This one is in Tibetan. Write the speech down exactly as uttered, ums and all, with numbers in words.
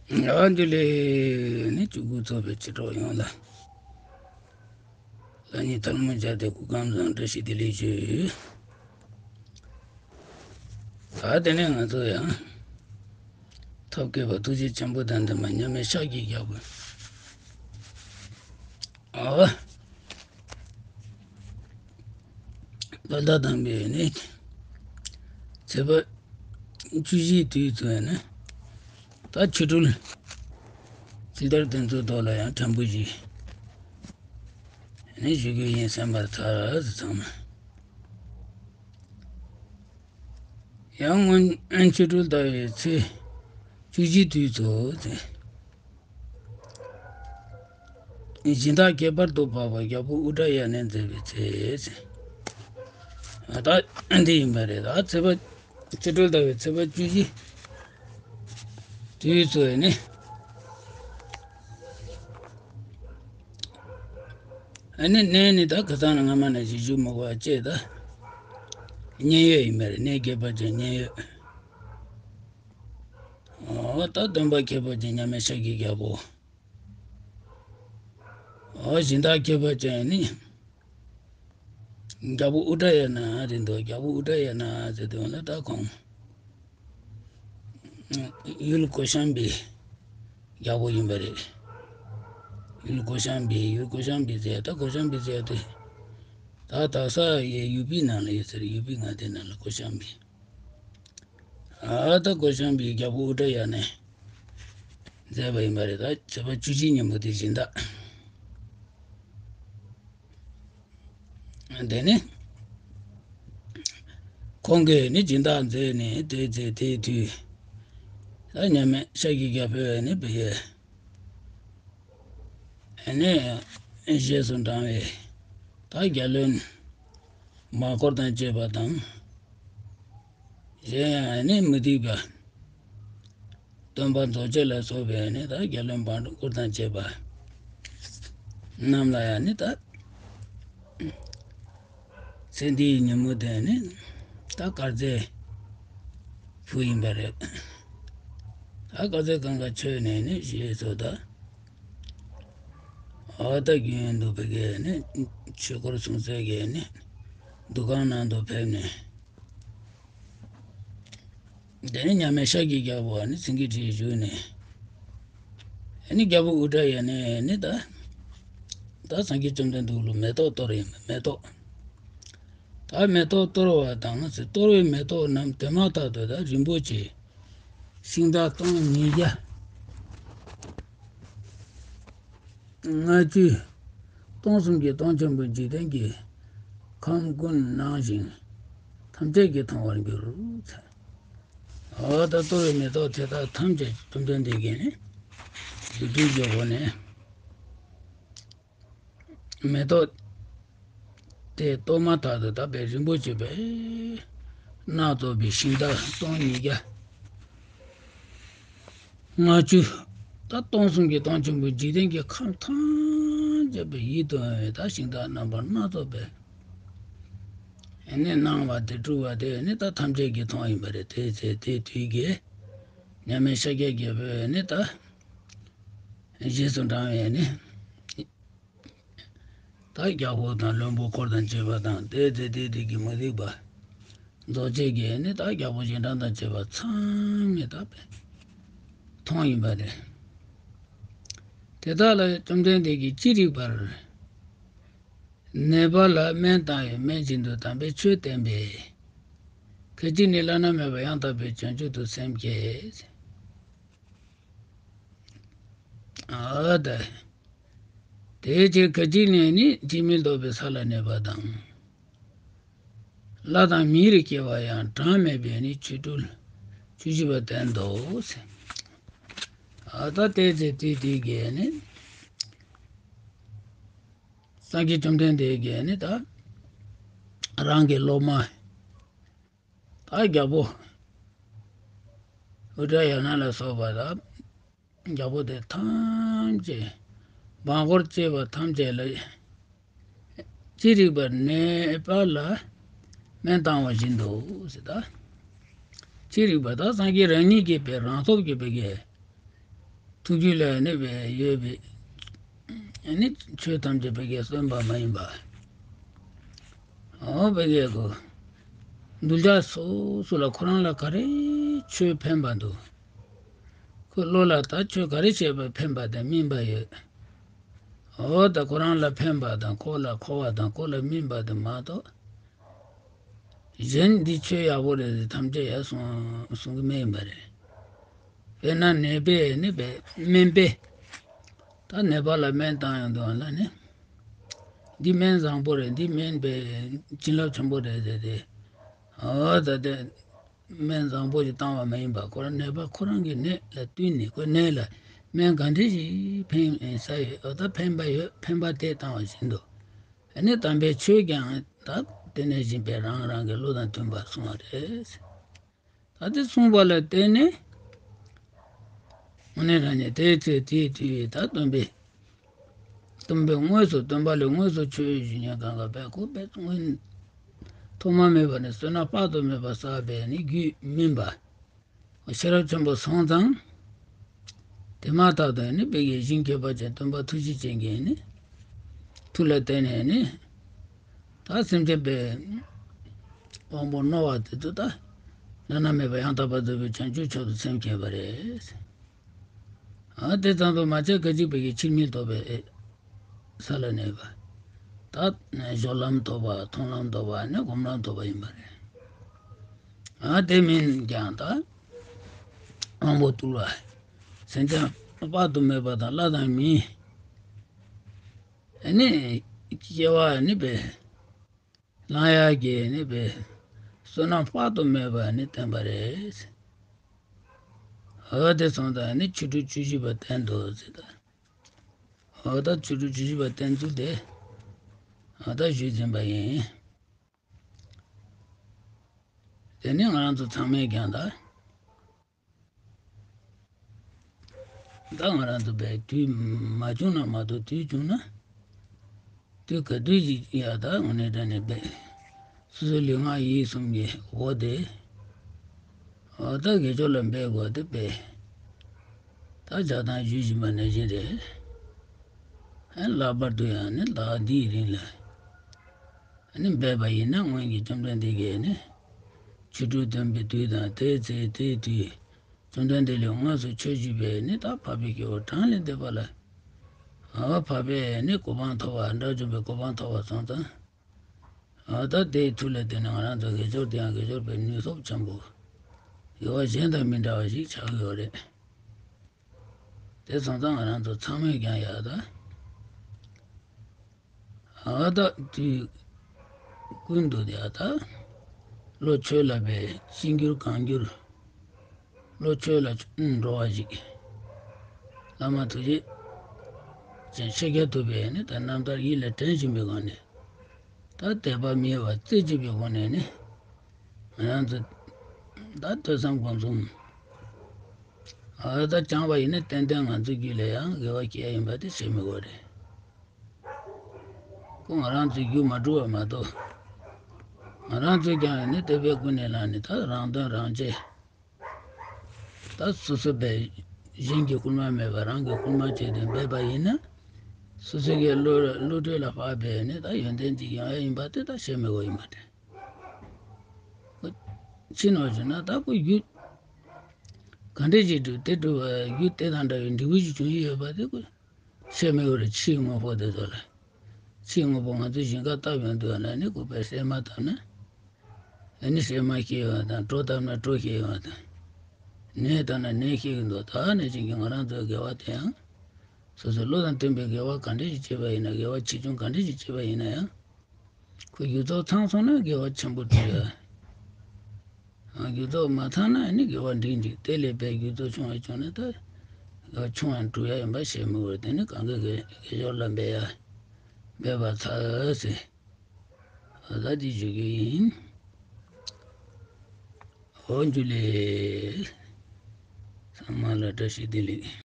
ཡ་འདི་ལས་ནི་བཅུ་དགུ་ཚོགས་པའི་སྤྱི་ཚོགས་ཡོངས་ལ། ལ་ཉིན་ཐལ་མོ་སྦྱར་ཏེ་སྐུ་ཁམས་བཟང་བཀྲ་ཤིས་བདེ་ལེགས་ཞུ། ད་དེ་ནས་ང་ཚོ་ཡང་ཐབས་མཁས་པ་ཐུགས་རྗེ་ཆེན་པོ་དང་ལྡན་པ་མཉམ་མེད་ཤཱཀྱའི་རྒྱལ་པོ། ཨ། བླ་དྭགས་དམ་པའི་ནི་ཚེས་པ་བཅུ་བཞིའི་དུས་ཚོད་ནི་ད་ཆོ་འཕྲུལ་ཇི་ལྟར་དེ་ཚོའི་ཐོག་ལ་ཡང་དྲན་པོ་ཞིག་ནི་ཞུ་རྒྱུ་ཡིན། གསན་པར་ཚར་ཚང་མ། ཡང་སྔོན་ཆོ་འཕྲུལ་ཟླ་བའི་ཚེས་བཅུ་བཞིའི་དུས་ཚོད་དེ། སྦྱིན་བདག་ཁྱད་པར་དུ་འཕགས་པ་རྒྱལ་པོ་ཨུ་དྲ་ཡ་ནས་མཛད་པའི་ཚེ། ད་འདི་ཡིན་པ་རེད། ད་ཚེས་པ་ཆོ་འཕྲུལ་ཟླ་བའི་ཚེས་པ་བཅུ་བཞི་དུས་ཚོད་ནི། ཨ་ནི་གནས་ནི་ད་ཁ་སང་ལ་སྔ་མ་ནས་ཞིག་ཞུ་མི་དགོས་པ་བཅས་ད་མཉན་ཡོད་ཡིན་པ་རེད། གནས་ཁྱད་པར་ཅན་མཉན་ཡོད། ཨོ་ད་སྟོན་པ་ཁྱད་པར་ཅན་མཉམ་མེད་ཤཱཀྱའི་རྒྱལ་པོ། ཨོ་སྦྱིན་བདག་ཁྱད་པར་ཅན་ནི་རྒྱལ་པོ་ཨུ་དྲ་ཡ་ན་རེད་འདུག་རྒྱལ་པོ་ཨུ་དྲ་ཡ་ན་ཟེར་དུས་ལ་ད་ཁོང་ཡུལ་གོ་ཤམ་བིའི་རྒྱལ་པོ་ཡིན་པ་རེད། ཡུལ་གོ་ཤམ་བི། ཡུལ་གོ་ཤམ་བི་ཟེར་ད་གོ་ཤམ་བི་ཟེར་དེ་ད་དག་ས་ཡི་ཡུ་པི་ནང་ལ་ཡོད་ཟེར། ཡུ་པི་མངའ་སྡེ་ནང་ལ་གོ་ཤམ་བི། ཨ་ད་གོ་ཤམ་བིའི་རྒྱལ་པོ་ཨུ་དྲ་ཡ་ནས་མཛད་པ་ཡིན་པ་རེད། ད་ཚེས་པ་བཅུ་གཅིག་ཉིན་མོ་དེ་སྦྱིན་བདག་དེ་ནི་ཁོང་གིས་ནི་སྦྱིན་བདག་མཛད་ནས་དེ་ཚེ་དེའི་དུས་ད་མཉམ་མེད་ཤཱཀྱའི་རྒྱལ་པོས་ནི་བི་ཡས་ནི་རྗེས་སུ་འབྲང་བའི་ད་རྒྱལ་བློན་མང་སྐོར་དང་བཅས་པ་དང་། གཞན་ཡང་ནི་མུ་སྟེགས་པ་སྟོན་པ་རྫོགས་བྱེད་ལ་སོགས་པའི་ནི་ད་རྒྱལ་བློན་འབངས་འཁོར་དང་བཅས་པ་རྣམས་ལ་ཡང་ནི་ད་ཚེ་འདིའི་ཉིན་མོ་དེ་ནི་ད་དཀར་མཛེས་ཕུ་ཡིན་པ་རེད། ད་དཀར་མཛེས་གངྒཱ་ཆོས་ནས་ནི་ཞེས་སོགས་ད་ཨ་ད་རྒྱུན་དུ་བི་གས་ནི་ཆོས་འཁོར་སྲུང་སའི་གས་ནི་འདུ་ཁང་ནང་དུ་ཕེབས་ནས། དེ་ནས་མཉམ་མེད་ཤཱཀྱའི་རྒྱལ་པོ་ནི་སེང་གེའི་ཁྲིར་བཞུགས་ནས། ཨ་ནི་རྒྱལ་པོ་ཨུ་དྲ་ཡ་ནས་ནི་ད་ད་སངས་རྒྱས་བཅོམ་ལྡན་འདས་ལ་མེ་ཏོག་གཏོར་ཡིན་པ། མེ་ཏོག་ད་མེ་ཏོག་གཏོར་བ་དང་ཟེར། གཏོར་བའི་མེ་ཏོག་རྣམས་དེ་མ་ཐག་ཏུ་ད་རིན་པོ་ཆེ་ཤིང་རྟ་སྟོང་ཉིས་བརྒྱ་ལྔ་བཅུ་སྟོང་གསུམ་གྱི་སྟོང་ཆེན་པོ་འཇིག་རྟེན་གྱི་ཁམས་ཀུན་སྣང་ཞིང་ཐམས་ཅད་ཀྱིས་མཐོང་བར་འགྱུར། འོ་ད་གཏོར་བའི་མེ་ཏོག་དེ་དག་ཐམས་ཅད་བཅོམ་ལྡན་འདས་ཀྱིས་ནི་བདུད་འདུལ་གྱི་སྒོ་ནས་མེ་ཏོག་དེ་གཏོར་མ་ཐག་ཏུ་བཏབ་པའི་རིན་པོ་ཆེ་བས་སྣ་ཚོགས་པའི་ཤིང་རྟ་སྟོང་ཉིས་བརྒྱ་ལྔ་བཅུ་ད་སྟོང་གསུམ་གྱི་སྟོང་ཆེན་པོ་འཇིག་རྟེན་གྱི་ཁམས་ཐམས་ཅད་པའི་ཡིད་དུ་འོང་བའི་ད་ཤིང་རྟ་རྣམ་པ་སྣ་ཚོགས་པའི་ནི་སྣང་བ་དེ་སྤྲུལ་བ་དེ་ནི་ད་ཐམས་ཅད་ཀྱིས་མཐོང་ཡིན་པ་རེད། དེ་ཚེ་དེ་དུས་ཀྱི་མཉམ་མེད་ཤཱཀྱ་རྒྱལ་པོས་ནི་ད་རྗེས་སུ་འབྲང་བའི་ནི། ད་རྒྱལ་པོ་དང་བློན་པོ་འཁོར་དང་བཅས་པ་དང་དེ་དེ་དེ་དེ་གི་མུ་སྟེགས་པ་རྫོགས་བྱེད་ཀྱི་ནི་ད་རྒྱལ་པོ་རྗེས་འབྲང་དང་བཅས་པ་ཚང་མས་ད་མཐོང་ཡིན་པ་རེད། དེ་དག་ལ་བཅོམ་ལྡན་འདས་ཀྱིས་ཅི་རིགས་པར། ནད་པ་ལ་སྨན་བཏང་བའི་སྨན་བཞིན་དུ་དམ་པའི་ཆོས་བསྟན་པས། ཁ་ཅིག་ནི་བླ་ན་མེད་པ་ཡང་དག་པའི་བྱང་ཆུབ་ཏུ་སེམས་བསྐྱེད། ཨ་ད། དེའི་ཕྱིར་ཁ་ཅིག་ནི་ནི་འཆི་མེད་རྟོགས་པའི་ས་ལ་གནས་པ་དང་། ལྷ་དང་མིར་སྐྱེ་བ་ཡང་གྲངས་མེད་པའི་ནི་ཆོ་འཕྲུལ་བཅུ་བཞི་པ་བསྟན་ཏོ། ཨ་ད་དེ་ཚེ་དེ་དུས་ཀྱི་ནི། སངས་རྒྱས་བཅོམ་ལྡན་འདས་ཀྱིས་ནི་ད་རང་གི་སློབ་མ། ད་རྒྱལ་པོ་ཨུ་དྲ་ཡ་ན་ལ་སོགས་པ་དང་རྒྱལ་པོ་དེ་ཐམས་ཅད་འབངས་འཁོར་བཅས་པ་ཐམས་ཅད་ལ་ཅི་རིགས་པར་ནད་པ་ལ་སྨན་བཏང་བ་བཞིན་དུ་ཟེར། ད་ཅི་རིགས་པར་ད་སངས་རྒྱས་རང་ཉིད་ཀྱིས་པའི་རང་སྟོབས་ཀྱིས་པའི་གི་ ཐུགས་རྒྱུད་ལ་ནི་བས་ཡོད་པའི་ནི་ཆོས་ཐམས་ཅད་ཕ་གིར་སྟོན་པ་མ་ཡིན་པ། འོ་ཕ་གིར་གོ། གདུལ་བྱ་སོ་སོ་ལ་ཁོ་རང་ལ་ག་རེ་ཆོས་ཕན་པ་འདུག་ཁོའི་བློ་ལ་ད་ཆོས་ག་རེ་བྱས་པ་ཕན་པ་དང་སྨིན་པ་ཡོད། འོ་ད་ཁོ་རང་ལ་ཕན་པ་དང་ཁོ་ལ་མཁོ་བ་དང་ཁོ་ལ་སྨིན་པ་དེ་མ་གཏོགས། གཞན་འདི་ཆོས་ཡག་པོ་རེད་ཟེར་ཐམས་ཅད་ཡར་གསུང་གསུང་གི་མེད་ཡིན་པ་རེད། དཔེར་ན་ནད་པས་ནི་པས་སྨན་པས། ད་ནད་པ་ལ་སྨན་བཏང་ཡོང་དུས་ལ་ནི། འདི་སྨན་བཟང་པོ་རེད། འདི་སྨན་པས་བྱིན་རླབས་ཆེན་པོ་རེད་ཟེར་ཏེ། འོ་ད་དེ་སྨན་བཟང་པོ་ཞིག་བཏང་བ་མ་ཡིན་པ་ཁོ་རང་ནད་པ་ཁོ་རང་གི་ནད་ལ་བསྟུན་ནས་ཁོའི་ནད་ལ་སྨན་ག་འདྲ་ཞིག་ཕན་ས་ཡོད། འོ་ད་ཕན་པ་ཡོད། ཕན་པ་དེ་བཏང་བ་བཞིན་དུ། ཨ་ནི་དམ་པའི་ཆོས་ཀྱང་ད་དེ་ནས་བཞིན་པའི་རང་རང་གི་བློ་དང་མཐུན་པར་གསུངས་པ་རེད། ད་དེ་གསུངས་པ་ལ་བརྟེན་ནས། དངོས་གནས་དྲང་གནས་དེའི་ཚེ་དེའི་དུས་ད་སྟོན་པའི། སྟོན་པའི་དངོས་སུ་སྟོན་པ་ལས་དངོས་སུ་ཆོས་ཞུ་མཁན་གང་ག་བས་ཁོ་བས་དངོས། ཐོག་མ་མེད་པ་ནས་བསོད་ནམས་དཔག་ཏུ་མེད་པ་བསགས་པས་ནི་རྒྱུད་སྨིན་པ། ཤེས་རབ་ཆེན་པོ་སོང་ཙང་། དེ་མ་ཐག་ཏུ་ནི་དཔེ་ཡི་ཞིང་སྐྱོབ་པ་ཅན་སྟོན་པ་ཐུགས་རྗེ་ཅན་གྱི་ནི། ཐུགས་ལ་བརྟེན་ནས་ནི། ད་སེམས་ཅན་པའི་དབང་པོ་རྣོ་བ་དེ་ཚོ་ད། བླ་ན་མེད་པ་ཡང་དག་པར་རྫོགས་པའི་བྱང་ཆུབ་མཆོག་ཏུ་སེམས་བསྐྱེད་པ་རེད། ཨ་དེ་ཙམ་དུ་མ་ཆགས་སྐད་ཅིག་པའི་ཕྱིར་མི་ལྡོག་པའི་ས་ལ་གནས་པ། ད་སྦྱོར་ལམ་ཐོབ་པ་མཐོང་ལམ་ཐོབ་པ་ནི་སྒོམ་ལམ་ཐོབ་པ་ཡིན་པ་རེད། ཨ་དེ་མིན་ཀྱང་ད་དབང་པོ་རྟུལ་བ། སེམས་ཅན་དཔག་ཏུ་མེད་པ་དང་ལྷ་དང་མི། ཨ་ནི་སྐྱེ་བ་ནི་པས། བླང་ཡག་གི་ནི་པས། བསོད་ནམས་དཔག་ཏུ་མེད་པ་ནི་བསྟན་པ་རེད། འོ་དེ་སོང་ཙང་ནི་ཆོ་འཕྲུལ་བཅུ་བཞི་པ་བསྟན་ཏོ་ཟེར་ད། འོ་ད་ཆོ་འཕྲུལ་བཅུ་བཞི་པ་བསྟན་ཚུལ་དེ། འོ་ད་ཞུས་ཟིན་པ་ཡིན། དེ་ནི་ང་རང་ཚོ་ཚང་མས་ཀྱང་ད། ད་ང་རང་ཚོ་བས་དུས་མ་བྱུང་ན་མ་གཏོགས་དུས་བྱུང་ན། དུས་ག་དུས་ཅིག་ཡ་ད་དངོས་གནས་དྲང་གནས་བས། སོ་སོའི་ལུས་ངག་ཡིད་གསུམ་གྱི་འོ་དེ། འོ་ད་དགེ་སྦྱོར་ལ་འབད་དགོས་དེ་བས། ད་བྱ་དང་ཞུ་བཞིན་པ་ནང་བཞིན་རེད། ཨ་ལྷག་པར་དུ་ཡང་ནི་ཟླ་བ་འདིའི་རིང་ལ། ཨ་ནི་འབད་པ་ཡིན་ན་སྔོན་གྱི་བཅོམ་ལྡན་འདས་ཀྱིས་ནི། ཆོ་འཕྲུལ་སྟོན་པའི་དུས་དང་དེའི་ཚེ་དེའི་དུས། བཅོམ་ལྡན་འདས་ལས་དངོས་སུ་ཆོས་ཞུས་པས་ནི་ད་འཕགས་པའི་སྐྱེ་བོ་གྲངས་ལས་འདས་པ་ལ། འཕགས་པའི་ནི་གོ་འཕང་ཐོབ་པ་དགྲ་བཅོམ་པའི་གོ་འཕང་ཐོབ་པ་སོང་ཙང་། ད་དེའི་མཐུ་ལ་བརྟེན་ནས་ང་རང་ཚོ་དགེ་སྦྱོར་དེ་ཡང་དགེ་སྦྱོར་པའི་ནུས་སྟོབས་ཆེན་པོ། དགེ་བ་གཞན་དང་མི་འདྲ་བ་ཞིག་ཆགས་ཡོད་རེད། དེ་སོང་ཙང་ང་རང་ཚོ་ཚང་མས་ཀྱང་ཡ་ད། ཨ་ད་དུས་ཀུན་ཏུ་ཡ་ད། བློ་ཆོས་ལ་འབད་ཤེས་འགྱུར་གང་འགྱུར། བློ་ཆོས་ལ་འགྲོ་བ་ཞིག་བླ་མ་ཐུགས་རྗེ་ཅན་ཤཱཀྱ་ཐུབ་པས་ནི་ད་རྣམ་ཐར་ཡིད་ལ་དྲན་བཞིན་པའི་སྒོ་ནས། ད་དད་པ་མེད་པར་རྩེ་གཅིག་པའི་སྒོ་ནས་ནི། ང་རང་ཚོ་ད་ཐོས་བསམ་སྒོམ་གསུམ། ཨ་ད་བསྐྱངས་པ་ཡིན་ན་ཏན་ཏན་ང་ཚོའི་རྒྱུད་ལ་ཡང་དགེ་བ་སྐྱེ་ཡ་ཡིན་པ་དེ་བཤད་མི་དགོས་རེད། ཁོ་ང་རང་ཚོའི་རྒྱུད་མ་གྲུབ་པ་མ་གཏོགས། ང་རང་ཚོས་ཀྱང་ནི་དད་པས་ཀུན་ནས་བསླངས་ནས་ད་རང་དོན་རང་གཅེས། ད་སོ་སོ་བས་གཞན་གྱི་སྐུལ་མ་མེད་པར་རང་གི་སྐུལ་མ་བྱས་ཏེ་འབད་པ་ཡིན་ན། སོ་སོ་གི་བློ་བློ་གྲོས་ལ་དཔག་པའི་ནི་ད་ཡོན་ཏན་ཅིག་ཡོང་ཡ་ཡིན་པ་དེ་ད་བཤད་མི་དགོས་ཡིན་པ་རེད། ཕྱི་ནང་བཞིན་ན་ད་ཁོ་རྒྱུད་ག་འདྲས་ཅིག་སྒྲུབ་དེ་སྒྲུབ་པ་རྒྱུད་དེ་དང་འདྲ་བའི་འབྲས་བུ་ཞིག་བྱུང་ཡོད་པ་དེ་ཁོ། ཤེས་མི་དགོས་རེད། ཕྱིའི་དངོས་པོ་དེ་ཚོ་ལ། ཕྱིའི་དངོས་པོ་ང་ཚོས་ཞིང་ཁ་བཏབ་ཡོང་དུས་ན་ནི་ཁོ་པས་སྲན་མ་བཏབ་ན། ཨ་ནི་སྲན་མ་སྐྱེ་བ་དང་གྲོ་བཏབ་ན་གྲོ་སྐྱེ་བ་དང་། ནས་བཏབ་ན་ནས་སྐྱེ་གི་འདུག་ད་ནས་ཅིག་གི་ང་རང་ཚོའི་དགེ་བ་དེ་ཡང་། སོ་སོའི་བློ་དང་མཐུན་པའི་དགེ་བ་ག་འདྲ་ཞིག་བྱས་པ་ཡིན་ན་དགེ་བ་ཆེ་ཆུང་ག་འདྲ་ཞིག་བྱས་པ་ཡིན་ན་ཡང་། ཁོ་རྒྱུ་ཚོགས་ཚང་སོང་ན་དགེ་བ་ཆེན་པོ་འགྲུབ་ཡ། རྒྱུ་ཚོགས་མ་ཚང་ན་ནི་དགེ་བ་འགྲིག་འགྲིག་དེ་ལས་པའི་རྒྱུ་ཚོགས་ཆུང་བ་བྱུང་ན་ད། དགེ་བ་ཆུང་བ་འགྲུབ་ཡ་ཡིན་པ་ཤེས་མི་དགོས། དེ་ནི་གང་གི་དགེ་དགེ་སྦྱོར་ལ་འབད་ཡ། འབད་པ་ཚར་ཟེར། ད་འདི་བརྗོད་རྒྱུ་ཡིན། འོ་འཇུ་ལེ། ཚང་མ་ལ་བཀྲ་ཤིས་བདེ་ལེགས།